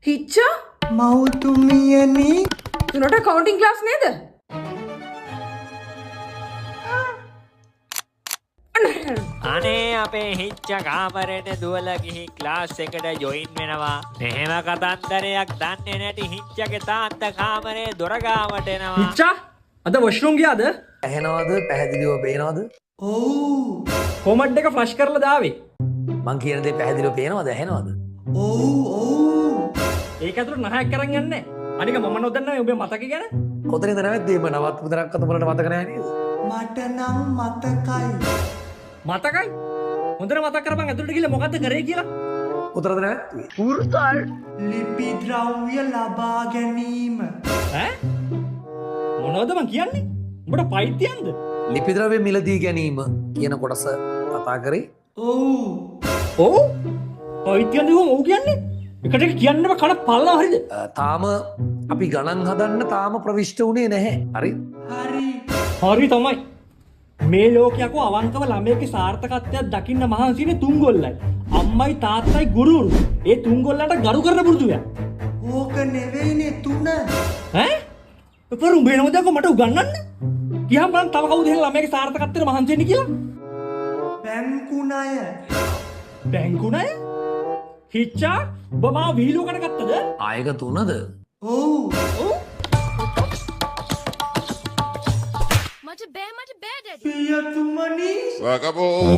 හිච්චා. මව්තුමියනි. තුනට counting class නේද? අනේ අපේ හිච්ච කාමරේට දුවලා ගිහින් ක්ලාස් එකට ජොයින් වෙනවා. මෙහෙම කතන්දරයක් දන්නේ නැති හිච්චගේ තාත්තා කාමරේ දොර ගාවට එනවා. හිච්චා, අද වොෂ්රූම් ගියාද? ඇහෙනවද? පැහැදිලිව පේනවද? ඔව්. කොමඩ් එක ෆ්ලෂ් කරලා දාවේ? මං කියන දේ පැහැදිලිව පේනවද, ඇහෙනවද? ඔව් ඔව්. ඒක ඇතුළට නහයක් අරන් යන්නේ. අනික මම නොදන්නා ඔබේ මතක ගැන. කොතනින්ද නැවැත්තුවේ? මම නවත්වපු තැනක්වත් උඹලට මතක නෑ නේද? මට නම් මතකයි. මතකයි? හොඳට මතක් කරපන් ඇතුළට ගිහලා මොකද්ද කරේ කියලා. කොතනද නැවැත්තුවේ? ලිපි ද්‍රව්‍ය ලබා ගැනීම. ඈ? මොනවද මං කියන්නේ? උඹට පෛත්‍යයන්ද? ලිපි ද්‍රව්‍ය මිලදී ගැනීම කියන කොටස කතා කරේ. ඔව්. ඔව්? පෛත්‍යයන්ද කිව්වම ඔව් කියන්නේ? එකට එක කියන්න බෑ, කන පල්ලම හරිද? තාම අපි ගණන් හදන්න තාම ප්‍රවිෂ්ඨ වුණේ නැහැ. හරි? හරි. හරි තමයි. මේ ලෝකයකෝ අවංකව ළමයෙක්ගේ සාර්ථකත්වයක් දකින්න මහන්සි වෙන්නේ තුන්ගොල්ලයි. අම්මයි තාත්තයි ගුරුවරු. ඒ තුන්ගොල්ලන්ට ගරු කරන පුරුදු වෙන්න. ඕක නෙවෙයිනේ තුන. ඈ? එපර උඹ එනවද යකෝ මට උගන්වන්න? කියහන් බලන්න තව කවුද එහෙනම් ළමයාගේ සාර්ථකත්වයට මහන්සි වෙන්නේ කියලා? බැංකු ණය. බැංකු ණය? හිච්චා, උඹ මාව විහිළුවකට ගත්තද? ආයක තුනද? ඔව්. ඔව්. මට බෑ, මට බෑ ඩැඩි. පියතුමනි. Acabou.